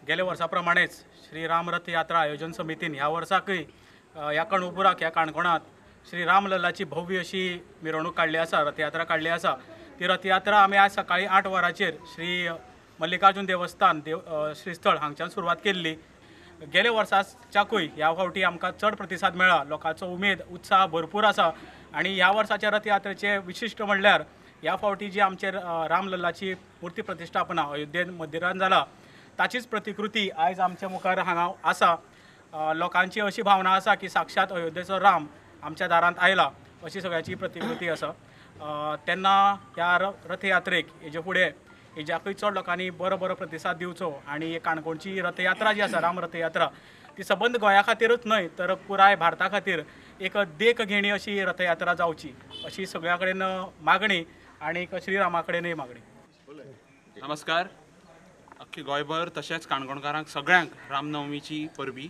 गेल्या वर्सा प्रमाणेच श्री राम रथ यात्रा आयोजन समितीन ह्या वर्साकय ह्या कणपुराक ह्या काणकोणांत श्री रामलल्लाची भव्य अशी मिरवणूक काडली आसा, रथयात्रा काडली आसा। ती रथयात्रा आमी आज सकाळी 8 वरांचेर श्री मल्लिकार्जुन देवस्थान श्रीस्थळ हांगच्यान सुरवात केल्ली। गेल्या वर्साच्याकूय ह्या फावटी आमकां चड प्रतिसाद मेळ्ळा, लोकांचो उमेद उत्साह भरपूर आसा आनी ह्या वर्साच्या रथयात्रेचें विशिश्ट म्हणल्यार ह्या फावटी जी आमचे रामलल्लाची मूर्ती प्रतिष्ठापना अयोध्येन मंदिरान जाला ताचीच प्रतिकृती आयज आमच्या मुखार हांगा आसा। लोकांची अशी भावना आसा की साक्षात अयोध्येचो राम आमच्या दारांत आयला अशी सगळ्याची प्रतिकृती आसा। तेन्ना ह्या रथयात्रेक हेजे फुडें हेज्याकूय चड लोकांनी बरो बरो प्रतिसाद दिवचो आनी काणकोणची रथयात्रा जी आसा राम रथयात्रा ती सबंद गोंया खातीरूच न्हय तर पुराय भारता खातीर एक देख घेणी अशी रथयात्रा जावची अशी सगळ्या कडेन मागणी आनी श्रीरामा कडेनय मागणी। नमस्कार, अख्खी गोंयभर तशेंच काणकोणकारांक सगळ्यांक रामनवमीची परबी।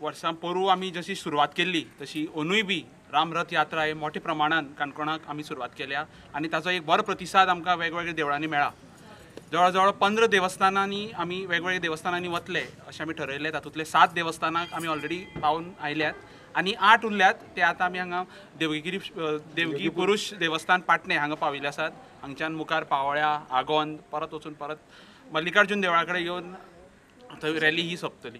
वर्सां पोरूं आमी जशी सुरवात केल्ली तशी अंदूय बी रामरथ यात्रा हे मोठ्या प्रमाणान काणकोणाक आमी सुरवात केल्या आनी ताचो एक बरो प्रतिसाद आमकां वेगवेगळ्या देवळांनी मेळ्ळा। जवळ जवळ 15 देवस्थानांनी आमी वेगवेगळ्या देवस्थानांनी वतले अशें आमी ठरयलें। तातूंतले 7 देवस्थानांक आमी ऑलरेडी पावून आयल्यात आनी 8 उरल्यात ते आतां आमी हांगा देवगी पुरुष देवस्थान पाटणे हांगा पाविल्ले आसात। हांगच्यान मुखार पावळ्या आगोंद परत वचून परत मल्लिकार्जुन देवळा कडेन येवन थंय रॅली ही सोंपतली।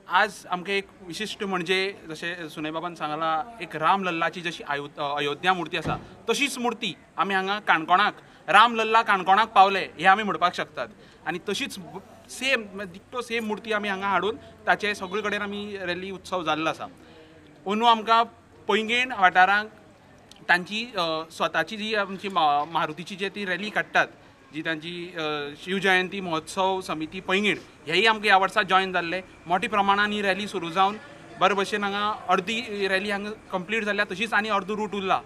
आज आमकां एक विशिश्ट म्हणजे जशें सुनयबाबान सांगलां एक रामलल्लाची जशी अयोध्या मूर्ती आसा तशीच मूर्ती आमी हांगा काणकोणाक रामलल्ला काणकोणाक पावले हे आमी म्हणपाक शकतात आनी तशीच सेम डिक्टो सेम मूर्ती आमी हांगा हाडून ताचे सगळे कडेन आमी रॅली उत्सव जाल्लो आसा। अंदू आमकां पैंगीण वाठारांक तांची स्वताची जी आमची मारुतीची जी ती रॅली काडटात जी तांची शिवजयंती महोत्सव समिती पैंगीण हेय आमकां ह्या वर्सा जॉयन जाल्ले मोठ्या प्रमाणान ही रॅली सुरू जावन बरे भशेन हांगा अर्दी रॅली हांगा कंप्लीट जाल्या तशीच आनी अर्दो रूट उरला।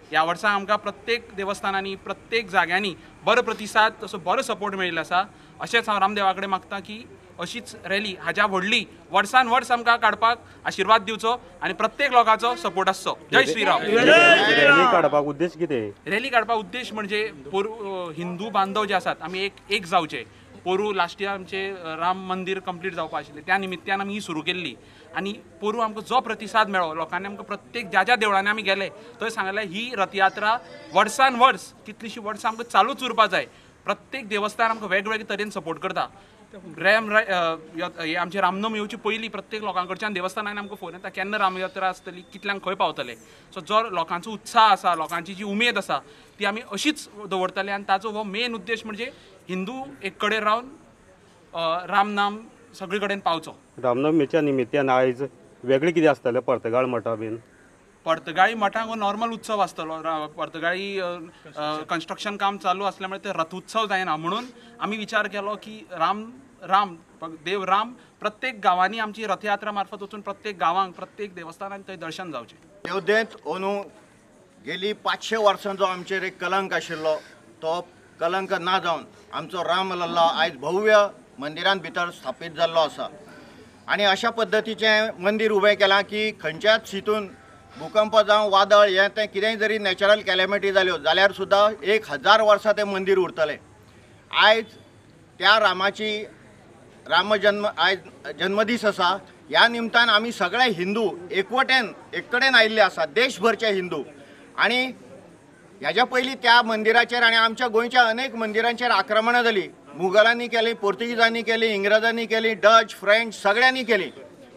ह्या वर्सा आमकां प्रत्येक देवस्थानांनी प्रत्येक जाग्यांनी बरो प्रतिसाद तसो बरो सपोर्ट मेळिल्लो आसा। अशेंच हांव रामदेवा कडेन मागता की अशीच रॅली हाज्या व्हडली वर्सान वर्स आमकां काडपाक आशिर्वाद दिवचो आनी प्रत्येक लोकांचो सपोर्ट आसचो। जय श्रीराम। रॅली काडपाक उद्देश कितें? रॅली काडपाक उद्देश म्हणजे पोरू हिंदू बांधव जे आसात आमी एक जावचे। पोरू लास्ट इयर आमचे राम मंदीर कंप्लीट जावपा आशिल्लें त्या निमित्तान आमी ही सुरू केल्ली आनी पोरू आमकां जो प्रतिसाद मेळ्ळो लोकांनी आमकां प्रत्येक ज्या ज्या देवळांनी आमी गेले थंय सांगलें ही रथयात्रा वर्सान वर्स कितलीशीं वर्सां आमकां चालूच उरपा जाय। प्रत्येक देवस्थान आमकां वेगवेगळे तरेन सपोर्ट करता। हे आमचे रामनवमी येवची पयलीं प्रत्येक लोकां कडच्यान देवस्थानांनी आमकां फोन येता केन्ना रामयात्रा आसतली कितल्यांक खंय पावतले। सो जो लोकांचो उत्साह आसा लोकांची जी उमेद आसा ती आमी अशीच दवरतले आनी ताचो हो मेन उद्देश म्हणजे हिंदू एक कडेन रावन रामनाम सगळे कडेन पावचो। रामनवमीच्या निमित्तान आयज वेगळें कितें आसतलें पर्तगाळ मठा बीन? पर्तगाळी मठांक हो नॉर्मल उत्सव आसतलो। पर्तगाळी कन्स्ट्रक्शन काम चालू आसल्या मुळे ते रथोत्सव जायना म्हणून आमी विचार केलो की राम राम देव राम प्रत्येक गांवांनी आमची रथयात्रा मार्फत वचून प्रत्येक गांवांक प्रत्येक देवस्थानांत थंय दर्शन जावचें। अयोध्येंत अंदू गेली 500 वर्सां जो आमचेर एक कलंक आशिल्लो तो कलंक ना जावन आमचो रामलल्ला आयज भव्य मंदिरांत भितर स्थापीत जाल्लो आसा आनी अशा पद्दतीचें मंदीर उबें केलां की खंयच्याच हितून भूकंप जावं वादळ हें तें कितेंय जरी नॅचरल कॅलेमिटी जाल्यो जाल्यार सुद्दां 1000 वर्सां तें मंदीर उरतलें। आयज त्या रामाची रामजन्म आयज जन्मदीस आसा। ह्या निमतान आमी सगळे हिंदू एकवटेन एक कडेन आयिल्ले आसा देशभरचे हिंदू आनी ह्याच्या पयलीं त्या मंदिराचेर आनी आमच्या गोंयच्या अनेक मंदिरांचेर आक्रमणां जालीं। मुगलांनी केली, पोर्तुगीजांनी केली, इंग्रजांनी केली, डच, फ्रेंच सगळ्यांनी केली।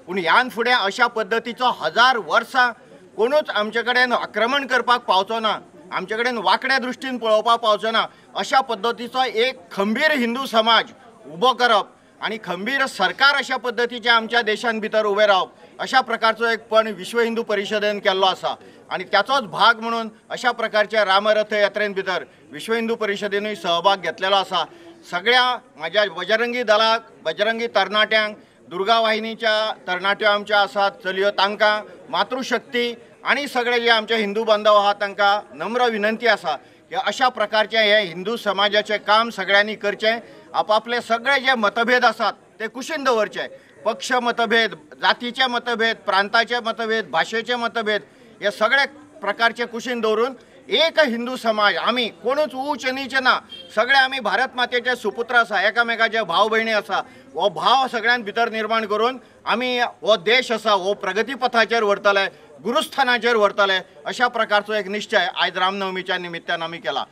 पूण ह्यान फुडें अशा पद्दतीचो 1000 वर्सां कोणूच आमचे कडेन आक्रमण करपाक पावचो ना, आमचे कडेन वांकड्या दृश्टीन पळोवपाक पावचो ना अशा पद्दतीचो एक खंबीर हिंदू समाज उबो करप आनी खंबीर सरकार अशा पद्दतीचें आमच्या देशान भितर उबें रावप अशा प्रकारचो एक पण विश्व हिंदू परिशदेन केल्लो आसा आनी त्याचोच भाग म्हणून अशा प्रकारच्या रामरथ यात्रेन भितर विश्व हिंदू परिशदेनूय सहभाग घेतलेलो आसा। सगळ्या म्हाज्या बजरंगी दलाक, बजरंगी तरणाट्यांक, दुर्गा वाहिनीच्या तरणाट्यो आमच्या आसात चलयो तांकां, मातृशक्ती आनी सगळे जे आमचे हिंदू बांधव आहा तांकां नम्र विनंती आसा की अशा प्रकारचें हें हिंदू समाजाचें काम सगळ्यांनी करचें। आपापले सगळे जे मतभेद आसात ते कुशीन दवरचे। पक्ष मतभेद, जातीचे मतभेद, प्रांताचे मतभेद, भाशेचे मतभेद हे सगळे प्रकारचे कुशीन दवरून एक हिंदू समाज आमी कोणूच उच्च नीच ना, सगळे आमी भारत मातेचे सुपुत्र आसा, एकामेकाचे भाव भयणी आसा. हो भाव सगळ्यां भितर निर्माण करून आमी हो देश आसा हो प्रगतीपथाचेर व्हरतले, गुरुस्थानाचेर व्हरतले, अशा प्रकारचो एक निश्चय आयज रामनवमीच्या निमित्तान आमी केला.